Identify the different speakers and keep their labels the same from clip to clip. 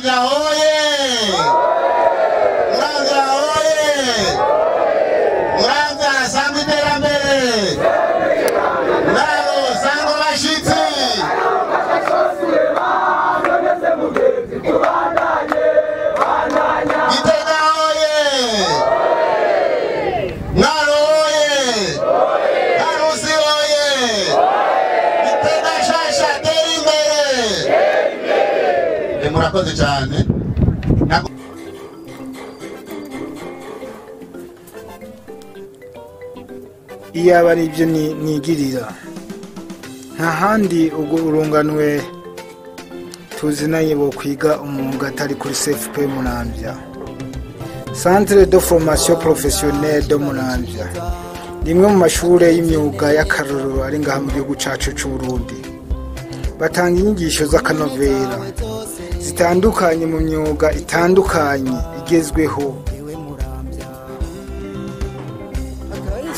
Speaker 1: Muramvya oye! Muramvya oye! Muramvya sangwa iterambere! Mwaro sangwa bashitsi! Gitega oye! Mwaro oye! Karusi oye! Gitega shasha tera imbere! Murakoze cyane.
Speaker 2: Iyaba ari ibyo nigirira nta handi ubwo urunganwe tuzinanye bo kwiga umwuga atari kuri CFP Muramvya. Centre de Formation Professionnelle de Muramvya ni imwe mu mashure y'imyuga y'akarorero ari ngaha mu gihugu cacu c'u Burundi. Batanga inyigisho z'akanovera zitandukanye mu myuga itandukanye igezweho.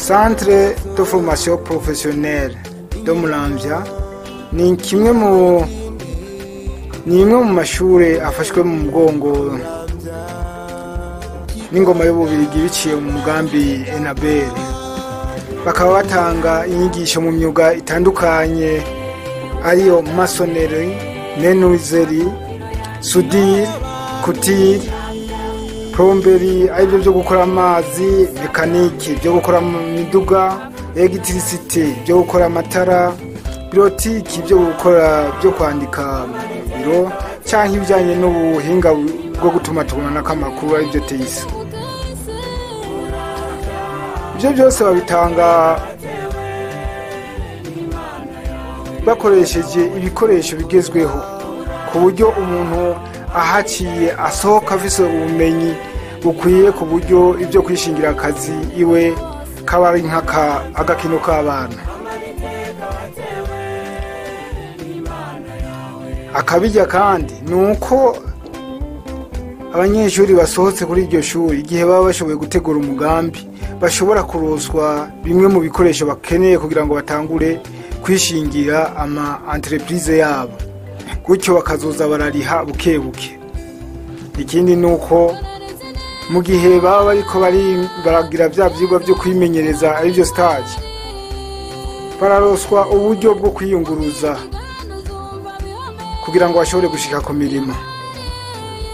Speaker 2: Centre de Formation Professionnelle de Muramvya ni kimwe mu ni imwe mu mashure afashwe mu mugongo n'ingoma y'Ububirigi biciye mu mugambi Enabel. Bakaba batanga inyigisho mu myuga itandukanye ariyo maçonnerie, menuiserie, soudure, couture, plomberie, aribyo byo gukora amazi, mécanique byo gukora imiduga, électricité byo gukora amatara, bureautique byo gukora byo kwandika mu biro cyangwa ibijyanye n'ubuhinga bwo gutumatumanako amakuru aribyo TIC. Ibyo byose babitanga bakoresheje ibikoresho bigezweho ku buryo umuntu ahaciye asohoka afise ubumenyi bukwiye ku buryo ibyo kwishingira akazi iwe kaba ari nk'aka agakino k'abana. Akabijya kandi ni uko abanyeshuri basohotse kuri iryo shuri igihe baba bashoboye gutegura umugambi bashobora kuroswa bimwe mu bikoresho bakeneye kugira ngo batangure kwishingira ama entreprise yabo, gutyo bakazoza barariha buke buke. Ikindi ni uko mu gihe baba bariko baragira bya vyigwa byo kwimenyereza aribyo stage, bararoswa uburyo bwo kwiyunguruza kugira ngo bashobore gushika ku mirimo.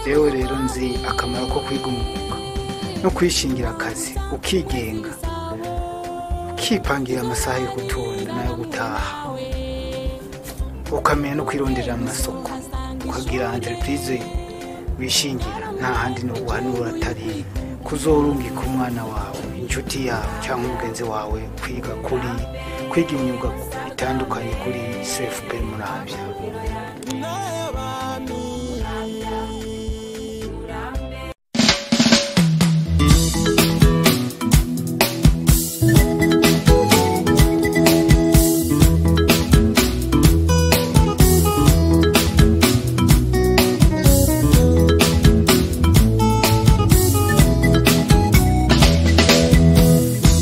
Speaker 2: Jewe rero nzi akamaro ko kwiga umwuga no kwishingira akazi, ukigenga, ukipangira amasaha yo gutonda n'ayo gutaha, ukamenya no kwironderera amasoko, ukagira entreprise wishingira. Nta handi no guhanura atari kuzorungika umwana wawe, inshuti yawe cyangwa umugenzi wawe kwiga kuri kwiga imyuga itandukanye kuri CFP Muramvya.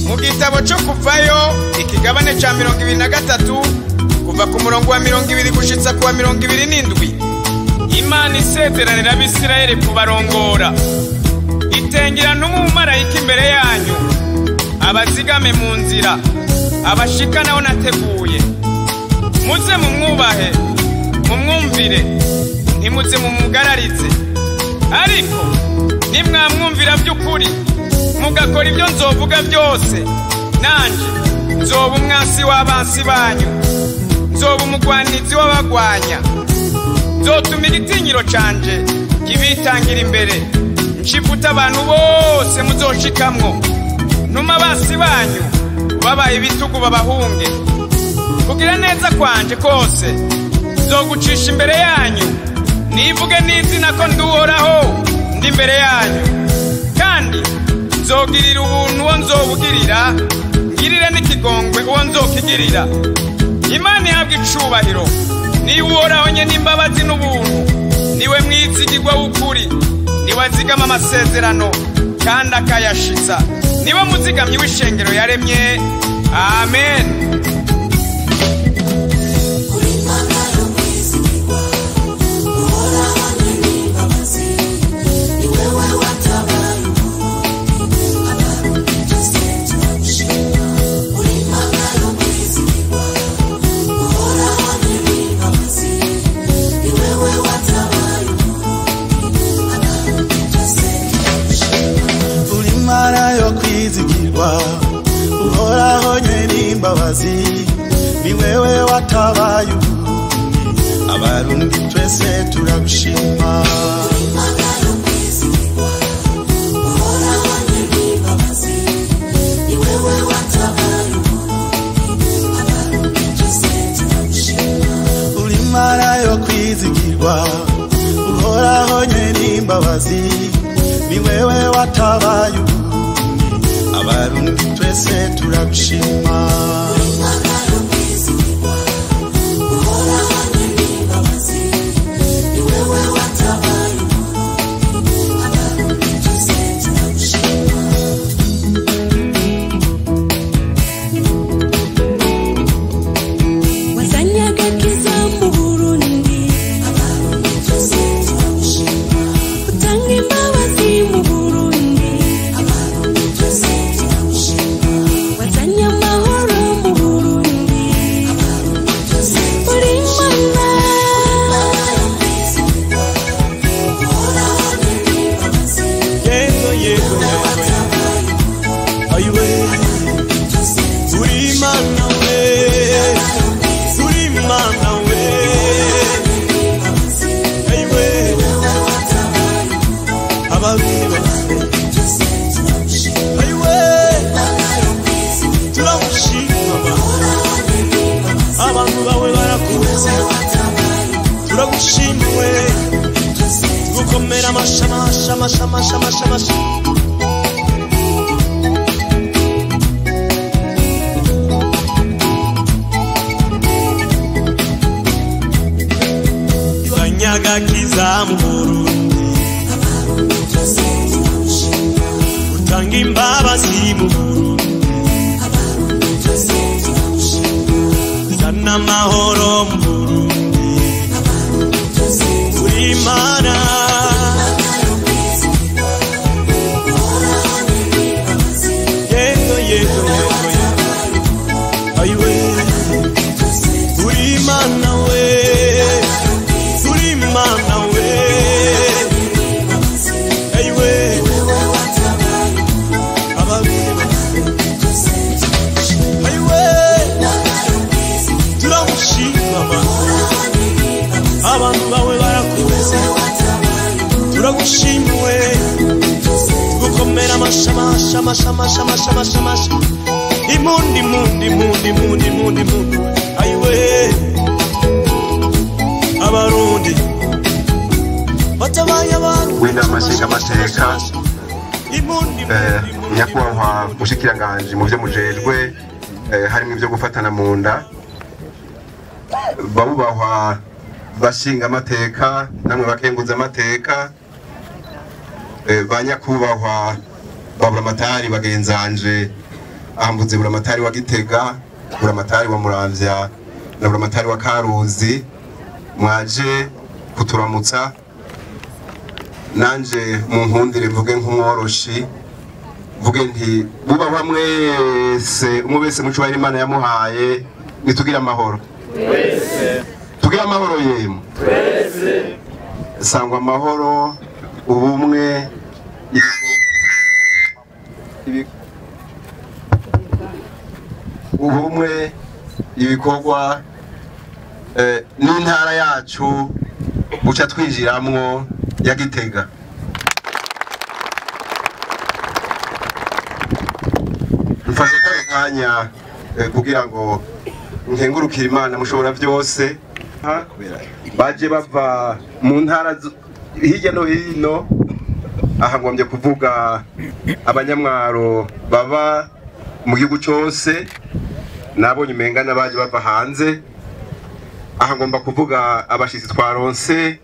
Speaker 3: Mu gitabo cyo Kuvayo ikigabane ca 23 kuva ku murongo wa 20 gushitsa ku wa 27, Imana isezeranira Abisirayeli kubarongora, itengera n'umumarayika imbere yanyu, abazigame mu nzira, abashikanaho nateguye. Muze mumwubahe, mumwumvire, ntimuze mumugararize. Ariko nimwamwumvira by'ukuri mugakora ibyo nzovuga byose, nanje nzoba umwansi w'abansi banyu, nzoba umugwanizi w'abagwanya, nzotuma igitinyiro canje kibitangira imbere, nshifuta abantu bose muzoshikamwo, ntuma abansi banyu babaye ibitugu babahunge. Kugira neza kwanje kose nzogucisha imbere yanyu, nivuge n'izina ko nduhoraho ndi imbere yanyu. Kandi nzogirira ubuntu uwo nzobugirira, ngirire n'ikigongwe uwo nzokigirira. Imana ihabwa icubahiro, niwe Uhoraho nyene imbabazi n'ubuntu, niwe mwizigirwa w'ukuri, niwe azigama amasezerano kandi akayashitsa, niwe muzigamyi w'ishengero yaremye. Amen.
Speaker 4: Uri Imana yo kwizigirwa, Uhoraho nyene imbabazi. kwizigirwa uhoraho nyene imbabazi ni wewe watabaye abarundi twese turagushima. Uri Imana yo kwizigirwa uhoraho nyene imbabazi ni wewe watabaye abarundi twese turagushima.
Speaker 5: W'inama nshingamateka nyakubahwa mushikiranganji mu vyo mujejwe harimo ivyo gufatana mu nda, babubahwa bashingamateka namwe bakenguza amateka, ba nyakubahwa baburamatari bagenzanje ambuze buramatari wa Gitega, buramatari wa Muramvya na buramatari wa Karuzi, mwaje kuturamutsa. Nanje mu nkundire mvuge nk'umworoshi, mvuge nti bubahwa mwese, umwe wese mu cyubahiro Imana yamuhaye, nitugira amahoro twese, tugira amahoro yemwe twese, sangwa amahoro, ubumwe, ubumwe, ibikorwa n'intara yacu buca twinjiramwo ya Gitega. Mfashe kanya kugira ngo nkengurukire Imana mushobora byose, baje bava mu ntara hirya no hino. Aha ngombye kuvuga abanyamwaro baba mu gihugu cyose, nabonye umengana baje bava hanze. Aha ngomba kuvuga abashitsi twaronse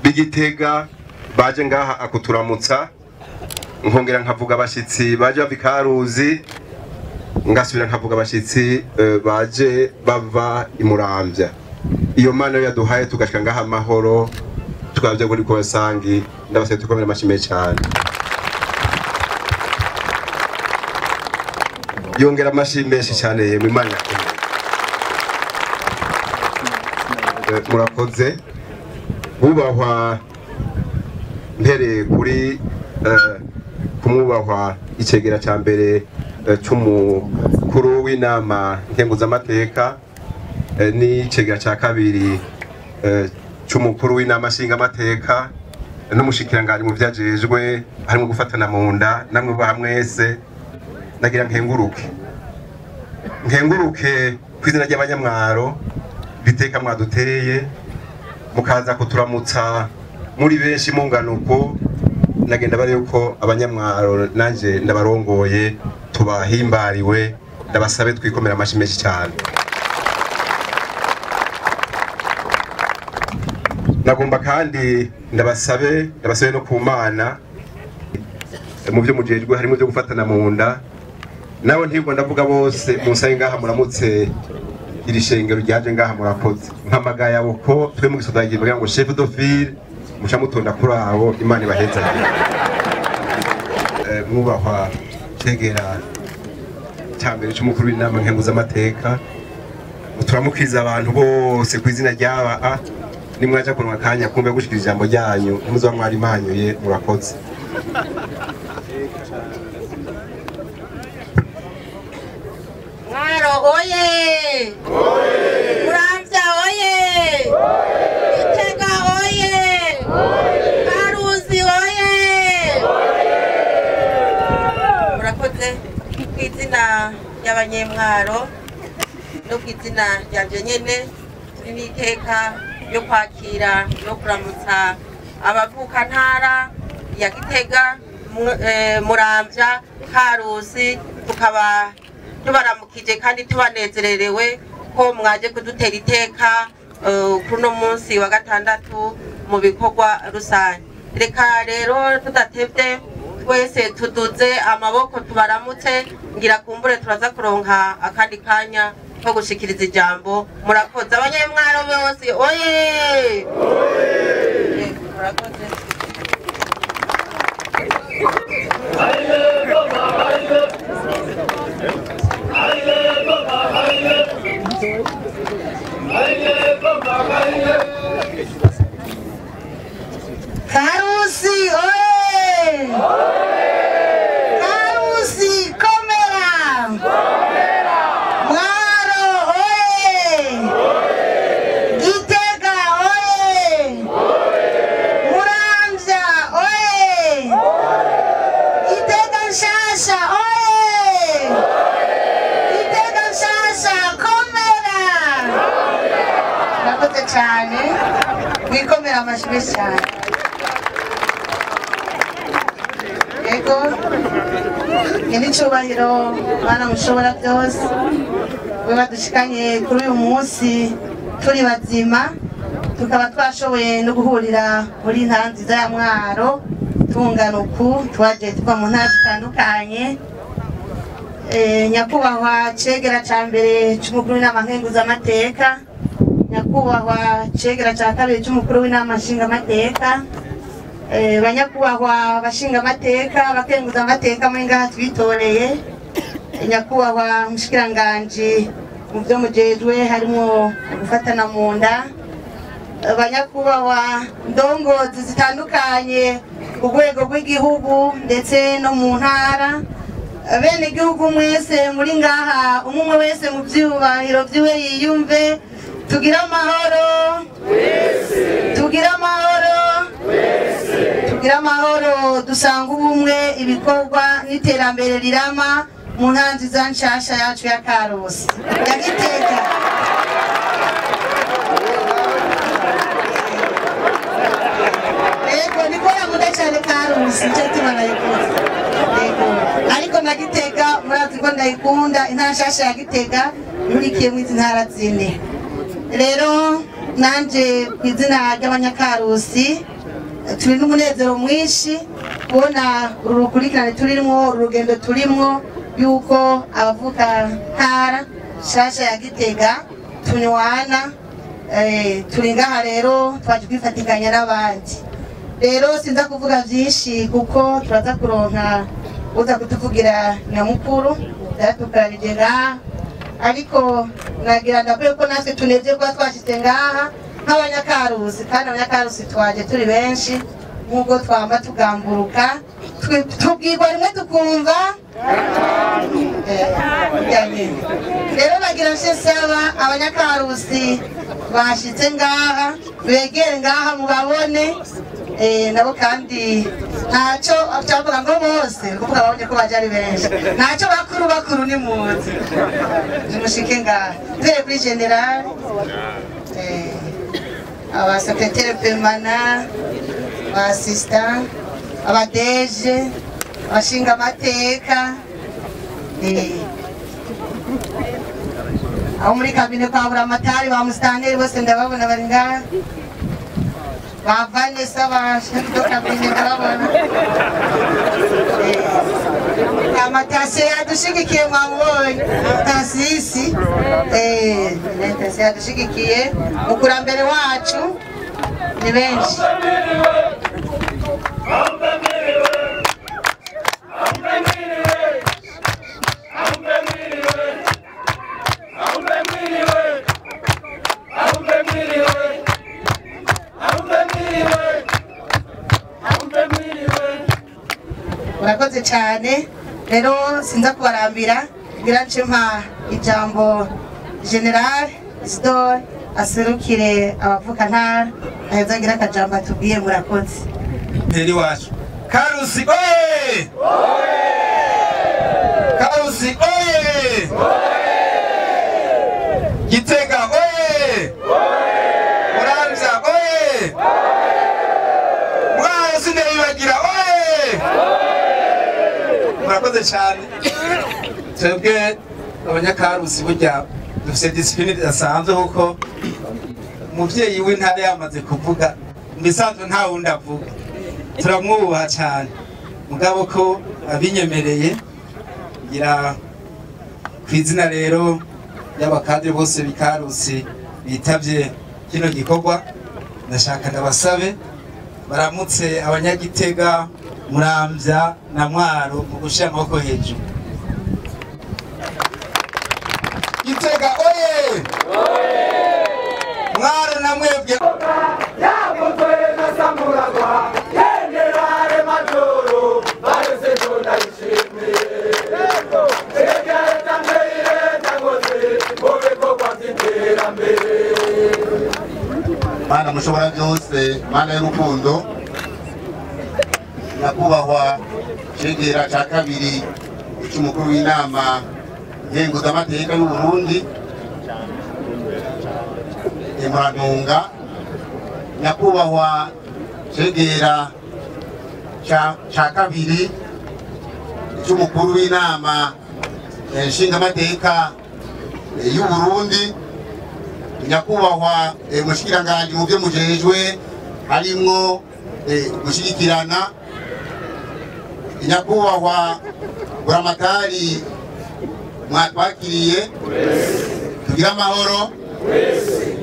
Speaker 5: b'Igitega baje ngaha akuturamutsa, nkongera nkavuga abashitsi baje bava Ikaruzi, ngasubira nkavuga abashitsi baje bava Imuramvya. Iyo Mana yaduhaye tugashika ngaha amahoro, tukabye kuri kosangi, ndabasaba tukomere amashimwe cyane. Yongera amashimwe menshi cyane yemwe Imana. Murakoze. Bubahwa mpereye kuri kumwubahwa icegera ca mbere c'umukuru w'inama nkenguzamateka n'icegera ca kabiri c'umukuru w'inama nshingamateka n'umushikiranganji mu vyajejwe harimo gufatana mu nda namwe mwese, nagira nkenguruke kw'izina ry'abanyamwaro biteka mwaduteye mukaza kuturamutsa muri benshi munganuko. Nagenda bari yuko abanyamwaro nanje ndabarongoye tubahimbariwe, ndabasabe twikomera amashi menshi cyane. Nagomba kandi ndabasabe no kumana mu byo mujejwe harimo byo gufatana mu nda, nawe ntibwo ndavuga bose munsaye ngaha muramutse iri shengero ryaje ngaha murakoze. Mpamagaya uko twe mu gisodagiye bagira ngo chef d'office muca mutonda kuri abo, Imana ibaheza. Mwubahwa cegera cyambere cy'umukuru w'inama nkenguzamateka, turamukiza abantu bose ku izina ryaba nimwaja kunwa kanya kumbe gushikira ijambo ryanyu ntimuzoba mwarimanyuye. Murakoze.
Speaker 6: Mwaro oye! Muramvya oye! Gitega oye! Karuzi oye! Murakoze kw'izina ry'abanyemwaro no kw'izina ryanje nyene, turi n'iteka yo kwakira no kuramutsa abavukantara ya Gitega, Muramvya, Karusi, tukaba tubaramukije kandi tubanezererewe ko mwaje kudutera iteka kuno munsi wa gatandatu mu bikorwa rusange. Reka rero tudatevye twese tuduze amaboko tubaramutse, ngira kumbure turaza kuronka akandi kanya ko gushikiriza ijambo. Murakoze abanyemwaro bose oye! Murakoze.
Speaker 7: Karusi oye! Karusi komera! Mwaro oye! Gitega oye! Muramvya oye! Gitega nshasha oye! Gitega nshasha komera! Murakoze cyane, mwikomera amashyi menshi cyane. Yego, nyir'icyubahiro Mana mushobora byose, we badushikanye kuri uyu munsi turi bazima, tukaba twashoboye no guhurira muri ntara nziza ya Mwaro tungana uku, twaje tuva mu ntara zitandukanye. Nyakubahwa cegera ca mbere c'umukuru w'inama nkenguzamateka, nyakubahwa cegera ca kabiri c'umukuru w'inama nshingamateka, banyakubahwa bashingamateka, bakenguzamateka muri ngaha twitoreye, nyakubahwa mushikiranganji mu byo mujejwe harimo gufatana mu nda, banyakubahwa ndongozi zitandukanye ku rwego rw'igihugu ndetse no mu ntara, bene igihugu mwese muri ngaha, umwe wese mu byubahiro byiwe yiyumve, tugira amahoro, tugira amahoro, tugira amahoro, dusanga ubumwe, ibikorwa n'iterambere rirama mu ntara nziza nshasha yacu ya Karusi ya Gitega. Yego, niko yamuda cyane Karusi, nicyo gituma nayikunda. Yego, ariko na Gitega murazi ko ndayikunda, intara nshasha ya Gitega ihurikiyemo izi ntara zine. Rero nanje ku izina ry'abanyakarusi turi n'umunezero mwinshi kubona uru rukurikirane turimwo, uru rugendo turimwo, yuko abavuka ntara nshasha ya Gitega tunywana. Turi ngaha rero twaje kwifatikanya n'abandi. Rero sinza kuvuga byinshi kuko turaza kuronka uza kutuvugira nyamukuru yatukaranije ngaha, ariko nagira ndakwiye ko natwe tunevye kuba twashitse ngaha nk'abanyakarusi, kandi abanyakarusi twaje turi benshi nk'uko twamba tugamburuka, Tubwirwa rimwe tukumva rero nagira nce saba abanyakarusi bashitse ngaha begere ngaha mubabone nabo kandi ntacyo cyavuga ngo bose kuvuga babonye ko baje ari benshi ntacyo bakuru bakuru ni muzi nimushike ngaha duhere kuri general aba secrétaire permanent aba assistant abadeje abashinga amateka abo muri kabine kwa Buramatari ba Mustaneri bose ndababona bari ngaha ba Vanessa ba chef de cabinet ndababona amatasi yadushigikiye mwamubonye tasisi yadushigikiye mukurambere wacu ni benshi. Murakoze cyane rero sinza kubarambira ngira nce mpa ijambo General Isidore aserukire abavukantara aheza agira akajambo atubwiye. Murakoze.
Speaker 8: Mperi wacu Karusi oye! Karusi oye! Gitega oye! Muramvya oye! Mwaro sindabibagira oye! Murakoze cyane. Twebwe abanyakarusi burya dufite discipline idasanzwe kuko umuvyeyi w'intara yamaze kuvuga misanzwe nta wundi avuga, turamwubaha cyane mugabo ko abinyemereye ngira ku izina rero y'abakadre bose bikarusi bitavye kino gikorwa, ndashaka ndabasabe baramutse abanyagitega Muramvya na Mwaro mu gushira amaboko hejuru. Gitega oye! Mwaro na mwebwe
Speaker 1: Mana mushobora byose, Mana y'urukundo, nyakubahwa cegera ca kabiri c'umukuru w'inama nkenguzamateka y'u Burundi Murantunga, nyakubahwa cegera ca kabiri c'umukuru w'inama nshingamateka y'u Burundi, nyakubahwa mushikiranganji mu byo mujejwe harimwo gushigikirana, nyakubahwa Buramatari mwatwakiriye, tugira amahoro,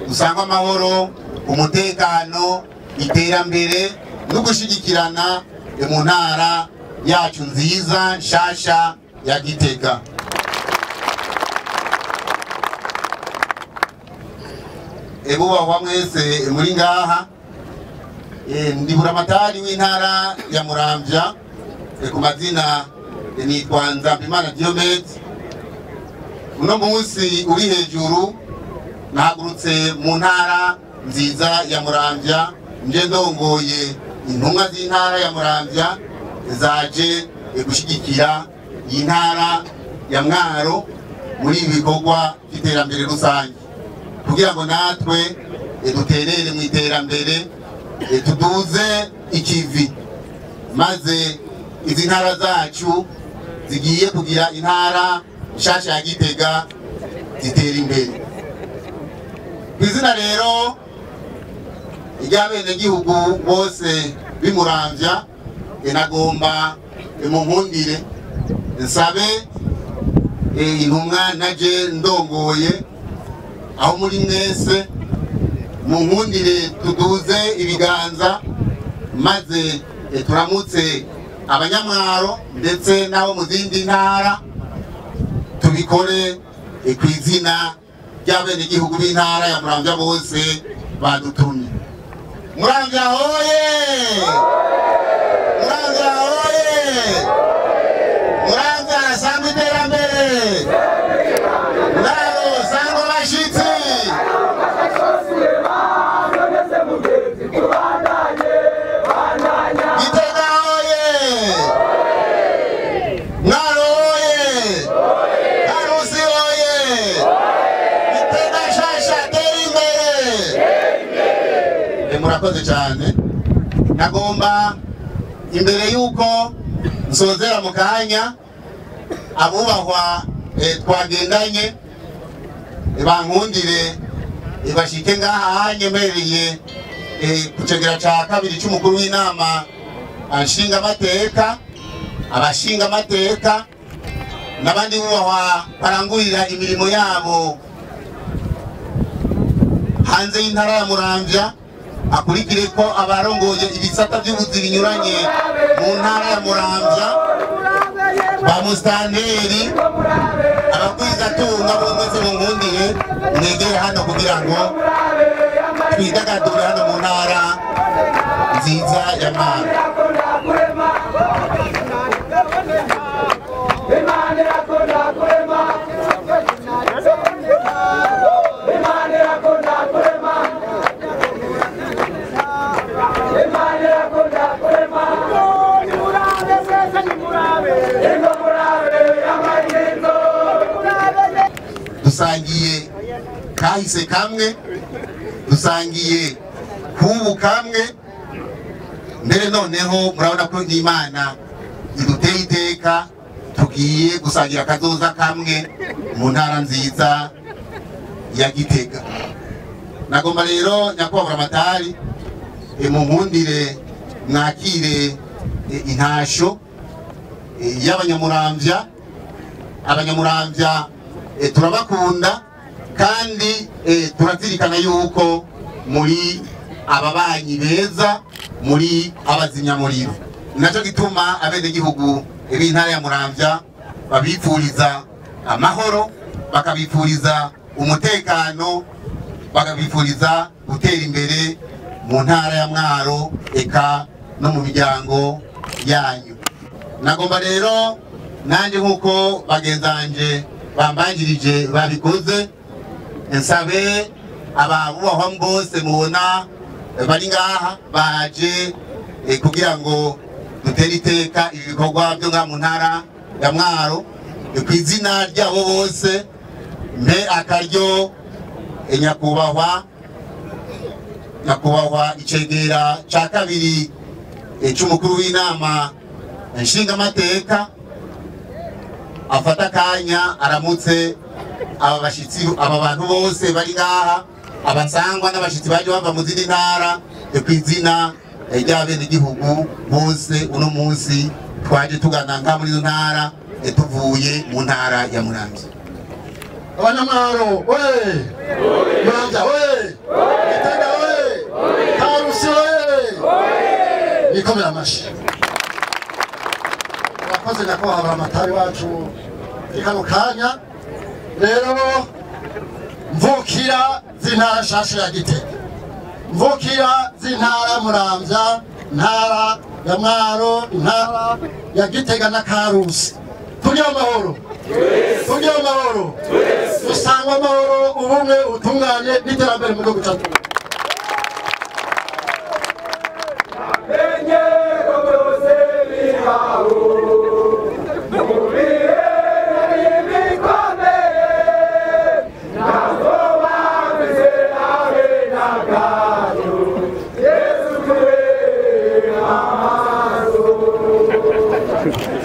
Speaker 1: dusangwe amahoro, umutekano, iterambere no gushigikirana mu ntara yacu nziza nshasha ya Gitega. Ebubahwa mwese muri ngaha, ndi Buramatari w'intara ya Muramvya, ku mazina nitwa Nzambimana Diomede. Uno munsi uri hejuru nahagurutse mu ntara nziza ya Muramvya, nje ndongoye intumwa z'intara ya Muramvya zaje gushyigikira iyi ntara ya Mwaro muri ibi bikorwa by'iterambere rusange, kugira ngo natwe duterere mu iterambere, tuduze ikivi, maze izi ntara zacu zigiye kugira intara nshasha ya Gitega zitera imbere. Ku izina rero ry'abenegihugu bose b'imuramvya, nagomba munkundire nsabe intumwa naje ndongoye aho muri mwese, munkundire tuduze ibiganza maze turamutse abanyamwaro ndetse n'abo mu zindi ntara, tubikore ku izina ry'abenegihugu b'intara ya Muramvya bose badutumye. Muramvya hoye! Muramvya hoye! Murakoze cyane. Nagomba imbere yuko nsozera mu kanya abubahwa twagendanye bankundire bashike ngaha hanyemereye ku cegera ca kabiri c'umukuru w'inama nshingamateka, abashingamateka n'abandi bubahwa barangurira imirimo yabo hanze y'intara ya Muramvya, akurikire ko abarongoye ibisata by'ubuzi binyuranye mu ntara ya Muramvya, ba musitanteri, abagwizatunga bose munkundire mwegere hano kugira ngo twidagadure hano mu ntara nziza ya Mwaro. Dusangiye kahise kamwe, dusangiye kubu kamwe, mbere noneho murabona ko n'Imana iduteye iteka tugiye gusangira akazoza kamwe mu ntara nziza ya Gitega. Nagomba rero nyakubahwa Buramatari munkundire mwakire intasho y'abanyamuramvya. Abanyamuramvya turabakunda kandi turazirikana yuko muri ababanyi beza, muri abazimyamuriro. Nacyo gituma abenegihugu b'intara ya Muramvya babipfuriza amahoro, bakabipfuriza umutekano, bakabipfuriza gutera imbere mu ntara ya Mwaro eka no mu miryango yanyu. Nagomba rero nanjye nkuko bagenzanje bambanjirije babikoze, nsabe ababubahwa bose mubona bari ngaha baje kugira ngo dutere iteka ibi bikorwa byo ngaha mu ntara ya Mwaro, ku izina ryabo bose mpe akaryo nyakubahwa icegera ca kabiri c'umukuru w'inama nshingamateka afata akanya aramutse aba bashitsi, aba bantu bose bari ngaha, abasangwa n'abashitsi baje bava mu zindi ntara, ku izina ry'abenegihugu bose uno munsi twaje tugana ngaha muri izo ntara tuvuye mu ntara ya Muramvya.
Speaker 9: Abanyamwaro oye! Muramvya oye! Gitega oye! Karusi oye! Nikomera amashi. Murakoze nyakubahwa Buramatari wacu kano kanya. Rero mvukira z'intara nshasha ya Gitega, mvukira z'intara Muramvya, ntara ya Mwaro, intara ya Gitega na Karusi, tugire amahoro, tugire amahoro, dusangwe amahoro, ubumwe, ubutungane n'iterambere mu gihugu cyacu.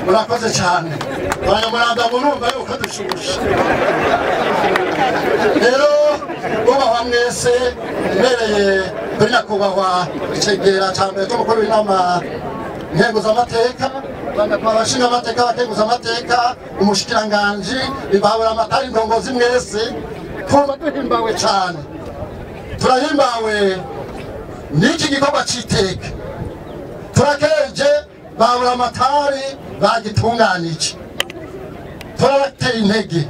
Speaker 9: Murakoze cyane. Abanyamuramvya murumva yuko dushushe. Rero bubahwa mwese, mbereye kuri nyakubahwa icegera ca mbere c'umukuru w'inama nkenguzamateka, abashingamateka, abakenguzamateka, umushikiranganji, Buramatari, indongozi mwese, twumva duhimbawe cyane. Turahimbawe n'iki gikorwa c'iteka. Turakeje Buramatari bagitunganije, turabateye intege.